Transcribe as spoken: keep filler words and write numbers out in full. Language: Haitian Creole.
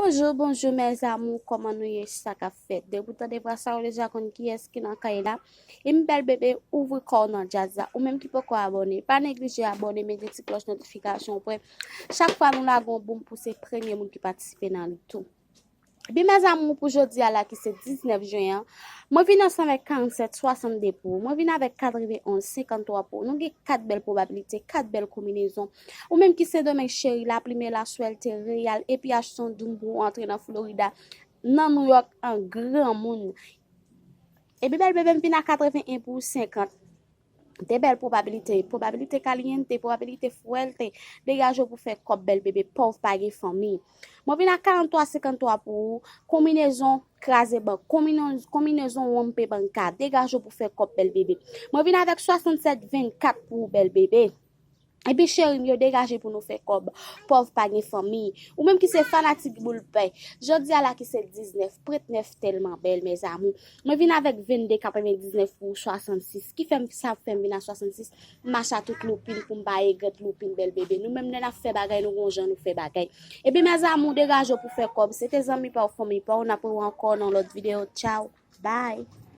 Bonjou, bonjou mes amours, kòman nou ye, sa k ap fèt? Depi w tande vwa sa, ou deja konn kiyès ki nan kay la. E m bèl bebe, ouvri kò w nan djaz la. Ou menm ki poko abòne, pa neglije abòne, mete ti klòch notifikasyon w prè. Chak fwa nou lage yon boom pou se premye moun ki patisipe nan li tou. Epi mes amours, pou jodi a la ki se diznèf jen an, mwen vin ansanm avèk karannsèt swasannde pou ou. Mwen vin avèk katrevenonz senkanntwa pou ou. Nou gen kat bèl pwobabilite, kat bèl konbinezon. Ou menm ki Sendomeng cheri, Laplimen, Laswèlte, Reyal, epi H Son Doum pou ou antre nan Florida, nan New York, an granmoun. Epi bèl bebe, m vin a katreven en pou ou, senkant. De bèl pwobabilite, pwobabilite kalyente, pwobabilite fuerte. Degaje w pou fè kòb bèl bebe, pòv pa gen fanmi. Mwen vin a karant twa senkann twa pou ou, konbinezon kraze bank, konbinezon wonpe banka. Degaje w pou fè kòb bèl bebe. Mwen vin avèk swasanntsèt vennkat pou ou, bèl bebe. Epi cheri m yo, degaje pou nou fè kòb. Pòv pa gen fanmi. Ou menm ki se fanatik boul pè, jodi a la ki se diznèf, prèt nèf tèlman bèl mes amours. Mwen vin avèk vennde katrevendiznèf pou swasannsis. Ki fè m, sa fè m vin a swasannsis. M mache a tout loupin pou m pa egret loupin bèl bebe. Nou menm lè n ap fè bagay, nou gon jan nou fè bagay. Epi mes amours, degaje w pou fè kòb. Se te zanmi pa w, fanmi pa w. N ap rewè ankò nan lòt videyo. Tchaw. Bye.